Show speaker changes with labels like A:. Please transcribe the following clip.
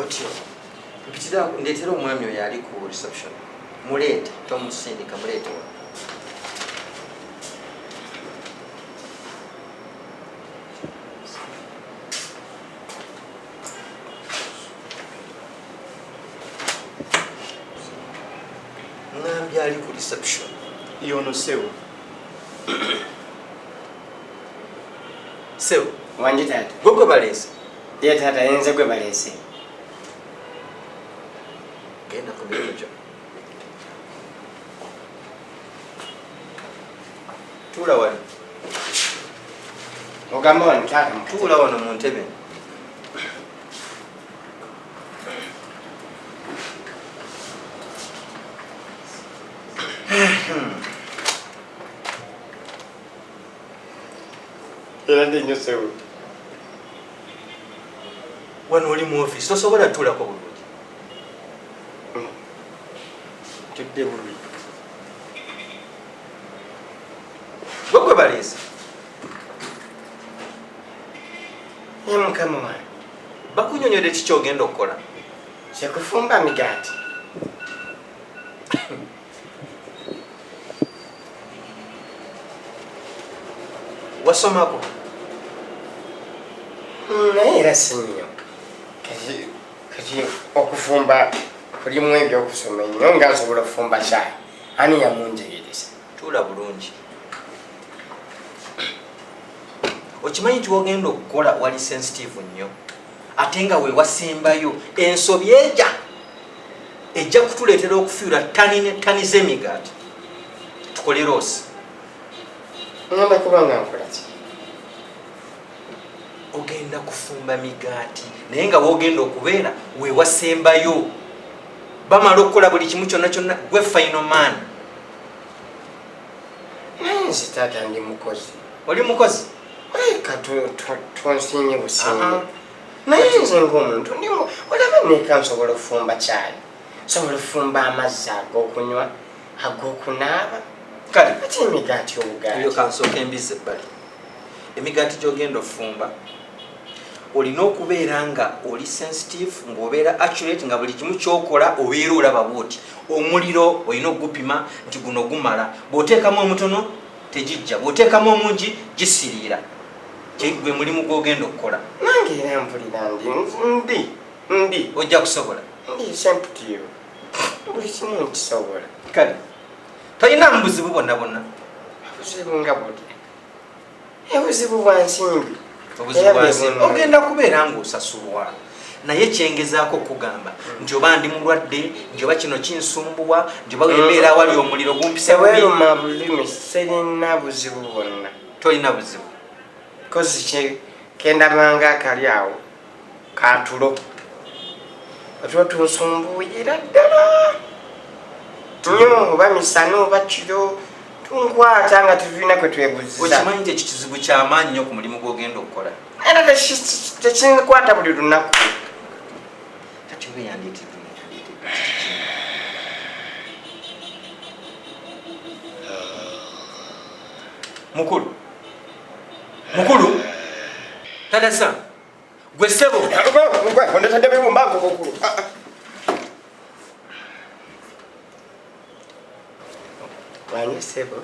A: Otyo mpitira ndeetera omwami oyo ali ku reception, muleete, tomusindika, muleete wano. Ngambye ali ku reception.
B: Yono sebo.
A: Sebo.
C: Wangi taata.
A: Gwe gwe baleese?
C: Ye taata, yenze gwe baleese.
A: Genda ku mirimu gyo. Tuula wano.
C: Ogamba wano taata?
A: Tuula wano mu ntebe.
C: Era ndi nnyo ssebo.
A: Wano oli mu ofiisi, tosobola tuulako bulungi?
C: Tudde bubi.
A: Gwe gwe baleese?
C: Ye mukama wange.
A: Bakunyonyodde ki kyogenda okukola?
C: Kyekufumba migaati.
A: Wasomako?
C: Naye era si nnyo. Kati okufumba kulimu ebyokusoma ennyo? Nga nsobola okufumba kyayi, ani yamunjigiriza?
A: Tuula bulungi. Okimanyi nti wogenda okukola wali sensitive nnyo, ate nga wewasembayo ensobi eja ejja kutuleetera okufiirwa ttani ne ttani z'emigaati tukole roosi.
C: Ngenda kuba nga nkola ki?
A: Ogenda kufumba migaati, naye nga wogenda okubeera wewasembayo, bamala okukola buli kimu kyonna kyonna, gwe final man.
C: Naye nze taata ndi mukozi.
A: Oli mukozi?
C: Tonsiimye busiimye, naye nze ngaomuntu ndimu olaba neka nsobola okufumba kyayi, nsobola okufumba amazzi ag'okunywa, ag'okunaaba.
A: Kale.
C: Ate emigaati, obugaati?
A: Eyo kansooka embizi ebbali. Emigaati gy'ogenda ofumba olina okubeera nga oli sensitive, ng'obeera accurate, nga buli kimu kyokola obeera olaba bwoti omuliro olina okugupima nti guno gumala. Bw'oteekamu omutono tegijja, bw'oteekamu omungi gisiriira. Gwe mulimu gw'ogenda okukola.
C: Nange era mpulira ndi ndi ndi
A: Ojja kusobola.
C: Ndi semputiyo, buli kimu nkisobola.
A: Kale, tolinamu buzibu bwonna bwonna?
C: Obuzibu nga butya? Obuzibu bwa nsimbi.
A: Obuzibu
C: Era
A: bwa
C: bwe
A: nsimbi.
C: buno.
A: Ogenda kubeera ng'osasulwa, naye kyengezaako okugamba nti oba ndi mulwadde, nti oba kino kinsumbuwa, nti oba embeera awali omuliro gumpisa bubi.
C: Teweeruma bulimi, sirina buzibu bwonna.
A: Tolina buzibu?
C: Kozi kendabanga akali awo katulo, otulo tunsumbuuyira ddala nnyo, oba misana oba kiro, tunkwata nga tetulina kwe twebuziza.
A: Okimanyi nti ekyo kizibu kyamaanyi nnyo ku mulimu gw'ogenda okukola?
C: Era tekinkwata buli lunaku.
A: Kati oba yandeetedde yandeetedde? Mukulu, mukulu, tadasa gwe ssebo.
C: Ondetadde bibumba nkokokulu. Wange ssebo.